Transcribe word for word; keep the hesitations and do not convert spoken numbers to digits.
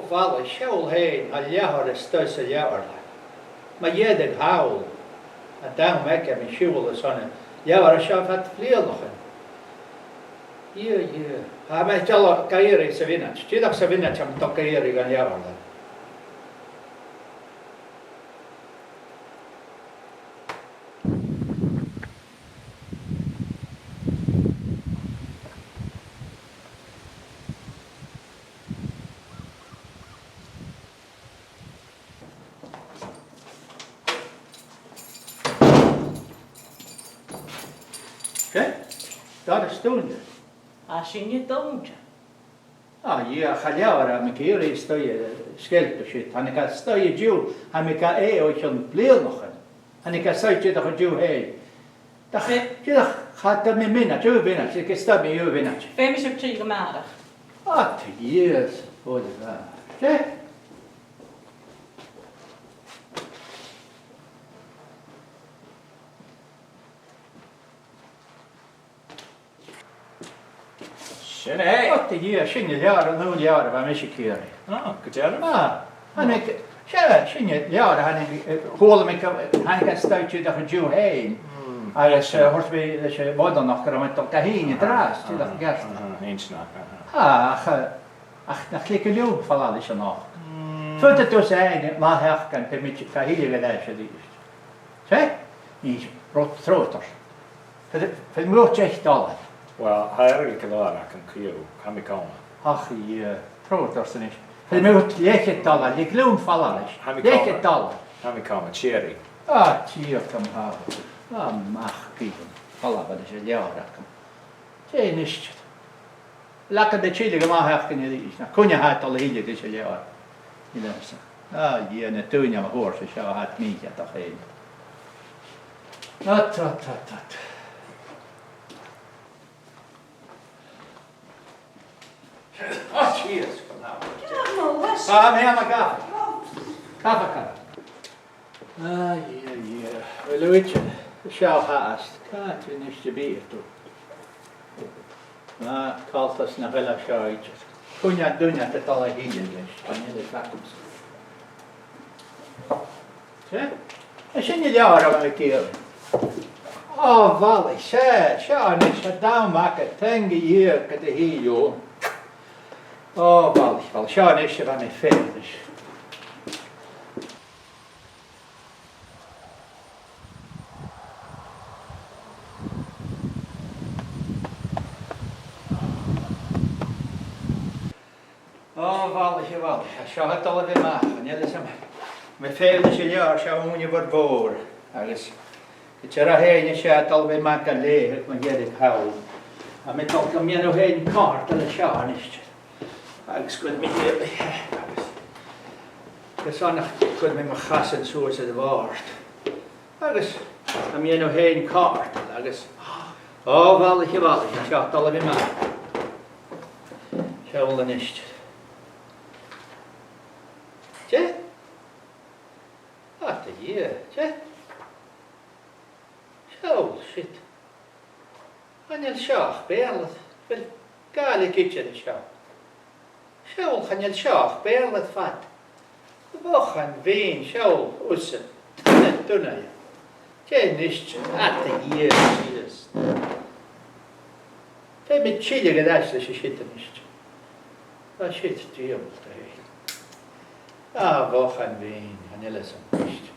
Bhalaich, seall fhèin, tha leabhar a-staigh san leabharlann. Mu dheireadh thall, an t-àm aige mi a' siubhal airson an leabhair seo fad bhliadhnaichean. Dhia, Dhia. Tha mi a' dol ga iarraidh sa mhionaid. Dìreach sa mhionaid tha mi a' dol ga iarraidh dhan leabharlann. Seadh? Doras dùinte. A, sin e dùinte. A, Dhia, cha leabhar a tha mi ag iarraidh a-staigh, eh, sgeilp a siud. Thàinig e a-staigh an-diugh, tha mi ga iarraidh o chionn bliadhnaichean. Thàinig e a-staigh dìreach an-diugh fhèin. Ach, dìreach, cha do mi mionaid, dà mhionaid, thig a-staigh mu dhà mhionaid. Feumaidh sibh tighinn a-màireach. A, tha Dhia, o, seadh. Sin e. O, tha Dhia, sin an leabhar, an aon leabhar a bha mise ag iarraidh. A, gu dearbh. A, thàinig, 's e, sin an leabhar a thàinig, eh, chuala mi gu, thàinig e a-staigh dìreach an-diugh fhèin. Mm. Agus, eh, thuirt mi leis a' bhoireannach gun robh mi a' dol ga shìneadh an-dràsta, dìreach, aha, ceart. Aha, inntinneach, aha. A, ach, eh, ach nach leig thu leam falbh leis a-nochd. Mm. Faodaidh tusa fhèin, ma thèid, gum bi mi ga shìneadh air ais a-rithist. Seadh? Nì, rud tròcair. Feumaidh, feumaidh mi deich dollar. Uill, tha airgead gu leòr agam co-dhiù, tha mi coma. Ach, Dhia, trobhad ortsa a-nis. Feumaidh mi leth-cheud dollar, leig leam falbh leis. Tha mi coma. Leth-cheud dollar. Tha mi coma, tìoraidh. A, tìoraidh, tha. A, mac, gum falbh leis an leabhar agam. Dè a-nis? Leig e tilleadh a-mach a-mach an-dràsta. Nach cuine a tha a' dol a thilleadh ris an leabhar? Nì leamsa. A, Dhia, na daoine a fhuair seo, tha iad mì-cheàrr dhaibh fhèin. Tut, tut, tut, tut. O, Dhia, sgoinneil. Ceart, no, leis. A, mi ann an gafa. Gafa, gafa. A, Dhia, Dhia. Uill, uill, seo fhathast. Càit a-nis a bhiodh tu? Na, coltas na bheil seo idir. Cuine an duine a tha a' dol a thilleadh leis? Chan eil fhios agamsa. Seadh? Is sin an leabhar a bha mi ag iarraidh. O, bhalaich, seadh, seo a-nis, tha an t-àm agad, taing Dhia gun do thill thu. O, bhalaich, bhalaich, seo a-nis a bha mi a' feitheamh ris. O, bhalaich, a bhalaich, tha seo a' dol a bhith math, chan eil fhios agam. Tha mi a' feitheamh ris an leabhar seo, Ùine Mhòr Mhòr, agus gu dearbh fhèin, tha e a' dol a bhith math gu lèir mu dheireadh thall. Tha mi a' dol gum bi mi fhèin còmhla ri seo a-nis. Agus cuiridh mi, agus gu sònraichte cuiridh mi mo chasan suas air a' bhòrd. Agus tha mi fhèin còmhla, agus, o, bhalaich, a bhalaich, tha seo a' dol a bhith math. Seall a-nis. Dè? A, tha Dhia, dè? Seall, siud. Chan eil seo ach Beurla. Bheil Gàidhlig idir an seo? Seall, chan eil seo ach Beurla air fad. A bhochan bhinn, seall thusa. Dona, dona. Dè a-nis? A, tha Dhia, Dhia. Feumaidh mi tilleadh air ais leis an siud a-nis. Tha siud diabhalta fhèin. A, bhochan bhinn, chan eil fhios agam.